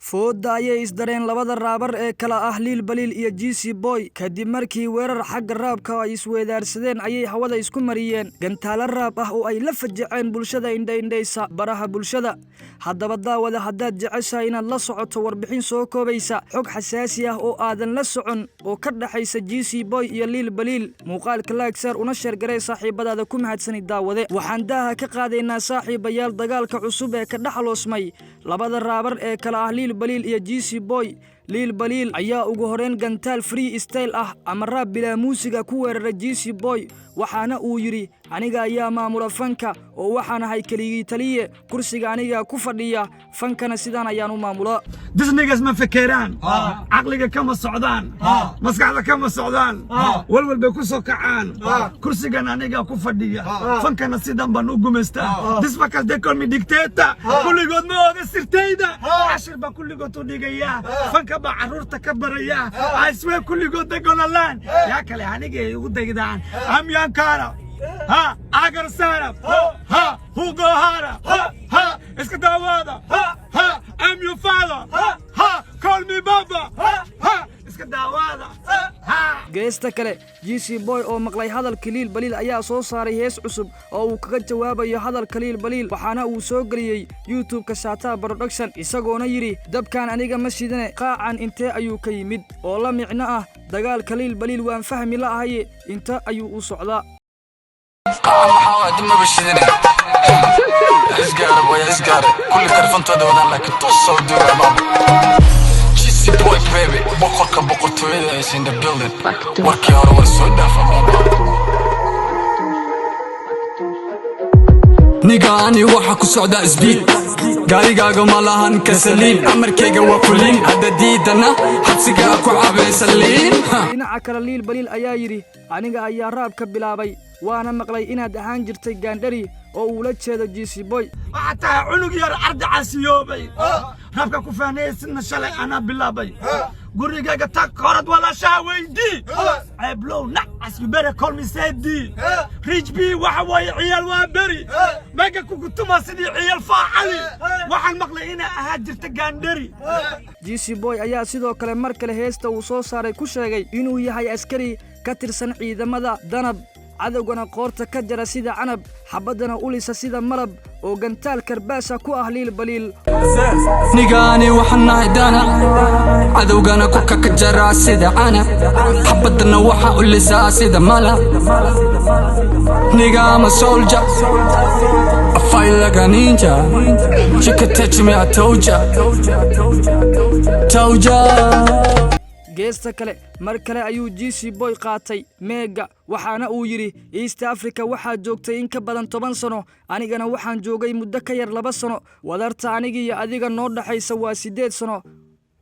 Foodda ayay isdareen labada rapper ee kala ah Liil Baliil iyo Jeazy Boy. Kadib markii weerar xagga rap-ka ay isweedaarsadeen, ayay hawada isku mariyeen gantaalo rap ah oo ay la fajaceen bulshada indhaindhaysa baraha bulshada. Haddaba daawada, haddaad jeceshahay inaad la socoto warbixin soo koobaysa xog xasaasi ah oo aadan la socon oo ka dhexaysa Jeazy Boy iyo Liil Baliil, muuqaalka like saar una share garee saaxiibadaada. Ku mahadsani, daawade. Waxaan daaha ka qaadaynaa, saaxiibayaal, dagaalka cusub ee ka dhexloosmay labada rapper ee kala ah Liil Baliil iyo Jeazy Boy. Liil Baliil ayaa ugu horeyn gantaal free style ah ama rap bilaa muusiga ku weeraray Jeazy Boy, waxaana uu yidhi: "Aniga ayaa maamula fanka oo waxaan ahay keligii taliye. Kursiga anigaa ku fadhiya, fankana sidaan ayaan u maamula." Disnigas ma fekeraan, caqliga kama socdaan, maskaxda kama socdaan, walwal bay ku soo kacaan. Kursigan anigaa ku fadhiya, fankana sidan baan u gumaystaa. These fuckers, they call me dictator. Kulligood ma oga sirtayda, cashir baan kulligood u dhigayaa, fanka baa carruurta ka barayaa. I swear, kulligood they gonna learn. Yaa kale aniga ay ugu daydaan? I'm Yankara. Ha agar sarab ha hugo hara ha iska daawada ha. I'm your father ha, call me baba ha, iska daawada ha. Geesta kale, Jeazy Boy oo maqlay hadalka Liil Baliil ayaa soo saaray hees cusub oo uu kaga jawaabayo hadalka Liil Baliil, waxaana uu soo geliyey YouTube-ka Shataa Production, isagoona yidhi: "Dabkan aniga ma shidane, qaacan intee ayuu ka yimid?" Oo la micno ah dagaalka Liil Baliil waan fahmi la'ahaye, inta ayuu u socdaa. Qacan maxaa waa? Dib maba shidine. Isgaara boy, isgaara. Kulli karfantooda wadaan, laakiin toos soo duugaa baaba. Jeazy Boy baby, boqorka boqortooyada is in the building. Warkii hore waa soo dhaafa baaba. Nigaani waxa ku socdaa speed, gaarigaaga ma lahan kasaliin, amarkayga waa fulin, hadda diidana xabsigaa ku cabaysa liin. Dhinaca kale, Liil Baliil ayaa yidhi: "Aniga ayaa rap-ka bilaabay, waana maqlay inaad ahaan jirtay gaandhari," oo uu la jeedo Jeazy Boy. Waxaa tahay cunug yar ardi casiyoobay. Rap-ka ku faanaysidna shalay anaa bilaabay. Gurigayga tag, horad walaashaha weydii. Ceeblow nacas, you better call me Sedi Rich B. Waxa waaye ciyaal waa beri mega kukutuma sidii ciyaal faacali. Waxaan maqlay inaa ahaa jirta gaandhari. Jeazy Boy ayaa sidoo kale mar kale heesta uu soo saaray ku sheegay inuu yahay askari ka tirsan ciidamada Danab, cadowgana qoorta ka jara sida canab, xabaddana ulisa sida malab, oo gantaal karbaasha ku ah Liil Baliil. Nigaani waxaan nahay dana, cadowgana korka ka jaraa sida canab, xabadana waxa u lisaa sida malab. Nigga, I'm a soldier. I fight like a ninja. She could touch me, I told ya. Told ya. Geesta kale, mar kale ayuu Jeazy Boy qaatay mic-ga, waxaana uu yidhi: "East Africa waxaa joogtay in ka badan 10 sano, anigana waxaan joogay muddo ka yar 2 sano. Wadarta aniga iyo adiga noo dhaxaysa waa 8 sano.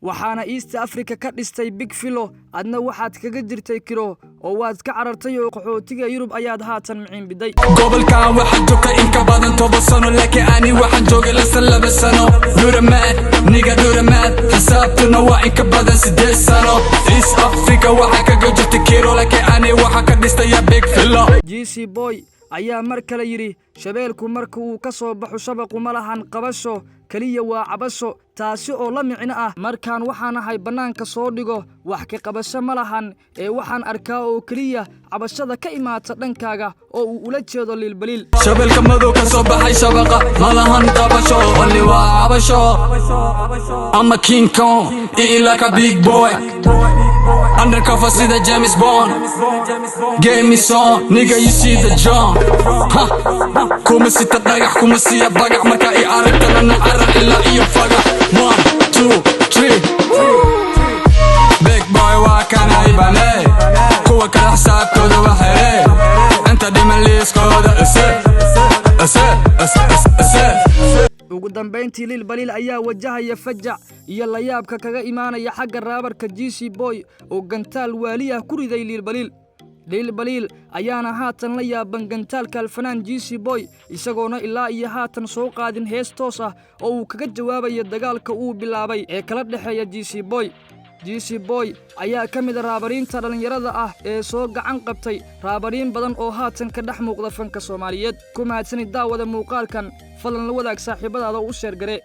Waxaana East Africa ka dhistay big villa, adna waxaad kaga jirtay kiro oo waad ka carartay oo qaxootiga Yurub ayaad haatan miciinbiday." Gobolkan waxaa joogta in ka badan 10 sano, laakiin ani waxaan joogay lasan 2 sano. Dhuramaad niga dhuramaad, xisaabtuna waa in ka badan 8 sano. East Africa waxaa kaga jirta kiro, laakiin ani waxaa ka dhistaya big villa. Jeazy Boy ayaa mar kale yidhi: "Shabeelku marka uu ka soo baxo shabaqu ma lahan qabasho, keliya waa cabasho," taasi oo la micno ah markaan waxaan ahay bannaanka soo dhigo, wax ka qabasho ma lahan ee waxaan arkaa oo keliya cabashada ka imaata dhankaaga, oo uu ula jeedo Liilbaliil. Shabeelka madow ka soo baxay shabaqa malahan qabasho, only waa cabasho. I'm a King Kong, eating like a big boy. Undercover sida James Bond. Game is on, nigga, you see the John. Ha, kuma sita dhagax, kuma siya bagax, marka i aragtana na carar ilaa iyo fagax. One, two, three. Big boy waa kanay bane, kuwa kale xisaabkooda waa xere, inta dhiman liiskooda ise ise ise ise. Ugu dambayntii, Liil Baliil ayaa wajahaya fajac iyo layaabka kaga imaanaya xagga rapper-ka Jeazy Boy oo gantaal waali ah ku riday Liil Baliil. Liil Baliil ayaana haatan la yaaban gantaalka alfanaan Jeazy Boy, isagoona ilaa iyo haatan soo qaadin hees toos ah oo uu kaga jawaabayo dagaalka uu bilaabay ee kala dhexeeya Jeazy Boy. Jeazy Boy ayaa ka mid a rapper-iinta dhallinyarada ah ee soo gacan qabtay rapper-iin badan oo haatan ka dhex muuqda fanka Soomaaliyeed. Ku mahadsani, daawada, muuqaalkan. Fadlan la wadaag saaxiibadaada oo u share garee.